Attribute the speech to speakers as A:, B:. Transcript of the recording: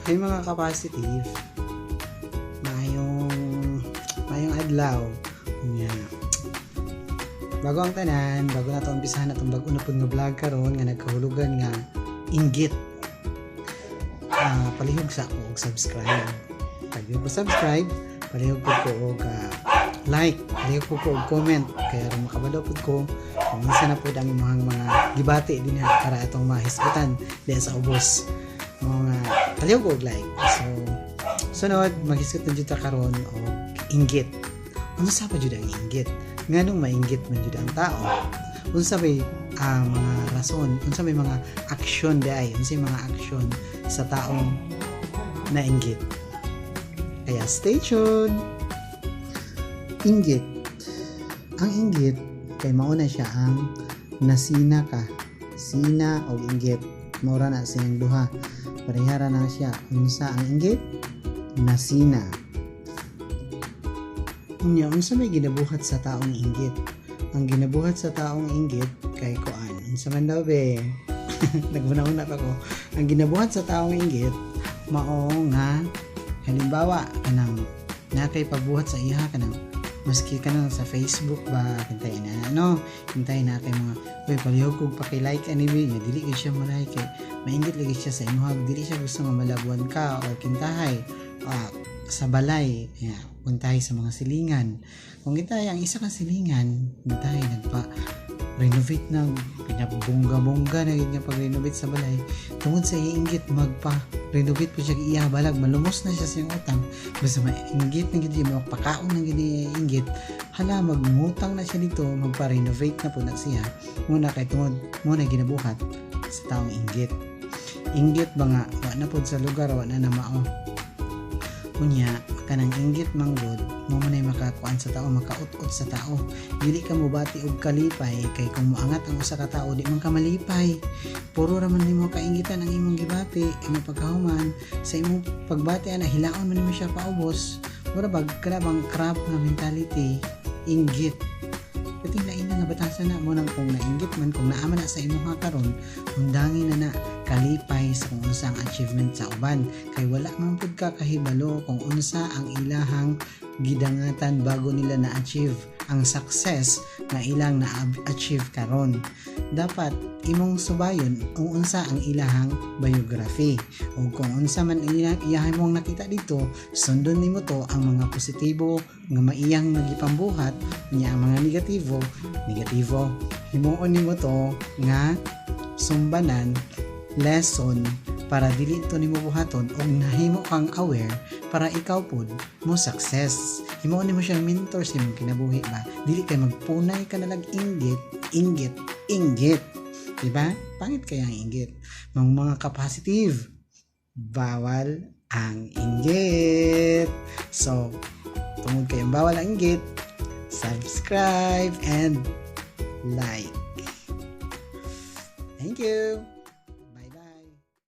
A: Hey, mga ka-positive, maayong maayong adlaw. Nya. Bago ang tanan, bago na to umpisahan atong bag-o na pud nga vlog karon nga nagkahulugan nga inggit. Palihog sa ako og subscribe. Palihog ko subscribe, palihog pud ko og like, palihog pud ko og comment kay aron makabalo pud ko kung unsa na pud ang imong mga gibati dinha para atong mahisgutan diha sa ubos. Mga palihog og like. So, sunod maghisgot na jud ta karon og inggit. Unsa pa jud ang inggit? Nganong mainggit man jud ang tao? Unsa may mga rason? Unsa may mga aksyon diay? Unsa may mga aksyon sa taong nainggit? Kaya stay tuned. Inggit. Ang inggit kay mao na siya ang nasina ka. Sina og inggit. Mao ra na silang duha. Parehara na siya. Unsa ang inggit? Nasina. Unya, unsa may ginabuhat sa taong inggit? Ang ginabuhat sa taong inggit kay kuan. Unsa man daw be? Naghuna-huna pa ko. Ang ginabuhat sa taong inggit mao nga halimbawa kanang na kay pagbuhat sa iha, kanang maski kanang sa Facebook ba, kintay na ano, kintay na kay mga, "Uy, palihog kog paki-like ani be." Nya dili gyud siya mo like kay mainggit lagi siya sa imuha, dili siya gusto nga malabwan ka. Or kintahay sa balay, yeah, puntahay sa mga silingan, kung kintahay ang isa ka silingan, kintahay nagpa renovate na, pinabongga-bongga na gid nga pag-renovate sa balay, tungod sa inggit magpa renovate po siya iya, balag malumos na siya sa iyang utang. Basta mainggit na gid, mapakaon na gid inggit, hala, magngutang na siya dito, magpa-renovate na po na siya muna kay tungod mo na ginabuhat sa taong inggit. Inggit ba nga wa na pod sa lugar, wa na na mao. Unya kanang inggit manggod mo man ay makakuan sa tao, makaut-ut sa tao. Dili ka mobati og kalipay kay kung moangat ang usa ka tawo, di man ka malipay. Puro ra man nimo kainggitan ang imong gibati. Imo pagkahuman sa imong pagbati ana, hilaon man nimo siya paubos. Mura bag kana bang crab nga mentality, inggit. Pwede lain na nga batasan na mo nang kung nainggit man, kung naa man na sa imuha karon, undangin na na kalipay sa kung unsa ang achievement sa uban kay wala man pud ka kahibalo kung unsa ang ilahang gidangatan bago nila na-achieve ang success nga ilang na-achieve karon. Dapat imong subayon kung unsa ang ilahang biography o kung unsa man ilang iyahan mong nakita dito, sundon nimo to ang mga positibo nga maiyang nagipambuhat niya. Ang mga negatibo, negatibo, himuon nimo to nga sumbanan, lesson para dili to nimo buhaton og nahimo kang aware para ikaw pod mo success. Himuon nimo siyang mentor sa imong kinabuhi ba. Dili kay magpunay ka na lag inggit, inggit, inggit, diba? Pangit kaya ang inggit. Mga ka-positive, bawal ang inggit. So tungod kayong bawal ang inggit, subscribe and like. Thank you.